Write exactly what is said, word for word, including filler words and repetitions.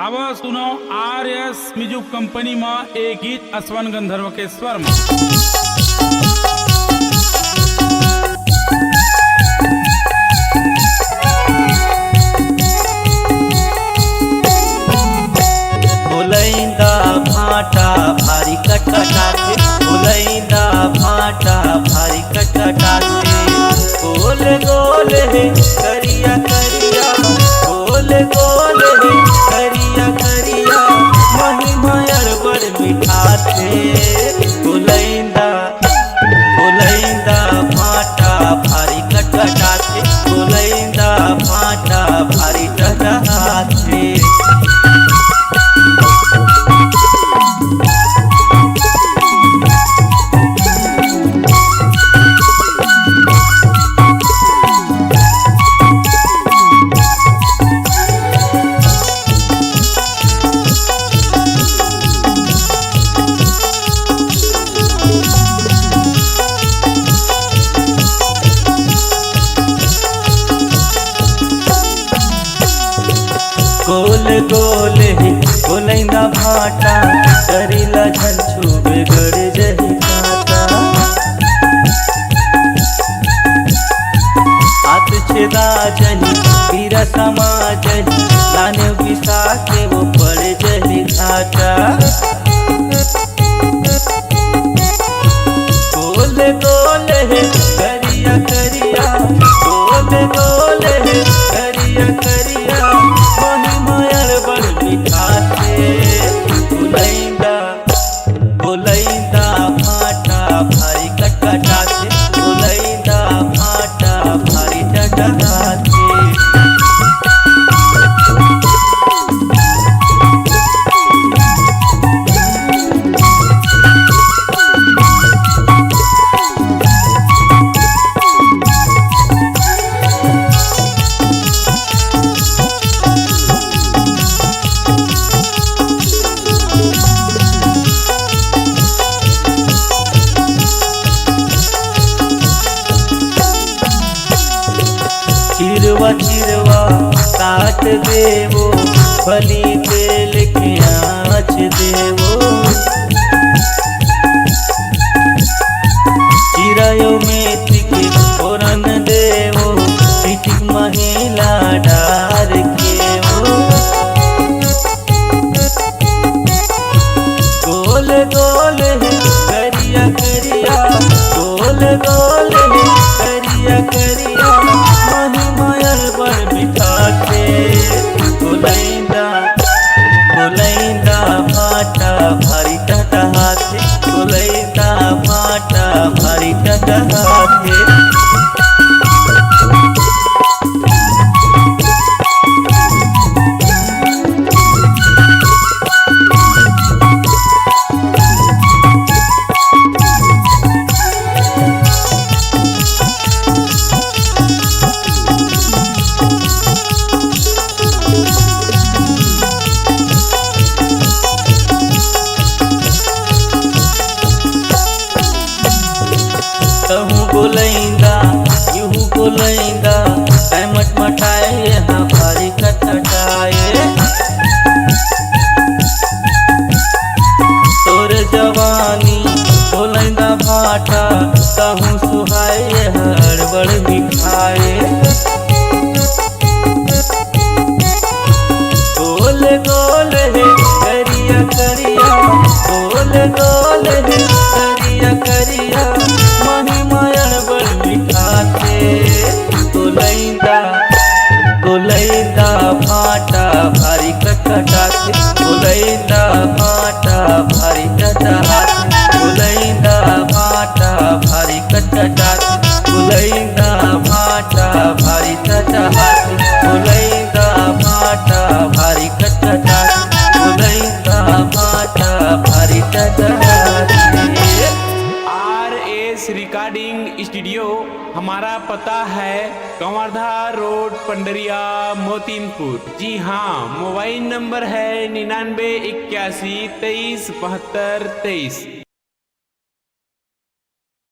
अब सुनो R S music company म ए गीत असवन गंधर्व के स्वर म। बोलैंदा भांटा भारी कटकटाथे, बोलैंदा भांटा भारी कटकटाथे। गोल गोल हे करिया करिया, गोल गोल हे करिया करिया, महिमा अड़बड़ मिठाथे। बोलैंदा, बोलैंदा भांटा भारी कटकटाथे, बोलैंदा भांटा भारी कटकटाथे। गोल गोल हे गोलैंदा भांटा, करिया ला झन छूबे गड़ जही कांटा। हाथ छेदा जही, पीरा समा जही, लाने बिसा के वो पड़ जही घाटा। गोल गोल हे करिया करिया, गोल गोल हे करिया करिया, महिमा अड़बड़ मिठाथे। बोलैंदा, बोलैंदा भांटा भारी कटकटाथे, बोलैंदा भांटा भारी कटकटाथे। चिरवा चिरवा काट देवो, बलि तेल के आँच देवो। चिरयो मेथी के फोरन देवो, पिटिक महिला डार के वो। गोल गोल हे करिया करिया, गोल गोल हे करिया करिया, महिमा अड़बड़ मिठाथे। बोलैंदा, बोलैंदा भांटा भारी कटकटाथे, बोलैंदा भांटा भारी कटकटाथे। तहूँ गोलैंदा, इहूँ गोलैंदा, तैं मटमटाए, यहाँ भारी कटकटाए। तोर जवानी गोलैंदा भांटा, तहूँ सुहाए, यहाँ अड़बड़ मिठाए। गोल गोल हे करिया करिया, गोल गोल हे करिया करिया, महिमा अड़बड़ मिठाथे। गोलैंदा, गोलैंदा भांटा भारी कटकटाथे, गोलैंदा भांटा भारी कटकटाथे, गोलैंदा भांटा भारी कटकटाथे, गोलैंदा भांटा भारी कटकटाथे, गोलैंदा भांटा भारी कटकटाथे, गोलैंदा भांटा भारी कटकटाथे। आर एस रिकॉर्डिंग स्टूडियो, हमारा पता है कंवरधा रोड, पंडरिया, मोतीनपुर। जी हाँ, मोबाइल नंबर है निन्यानवे इक्यासी तेईस बहत्तर तेईस।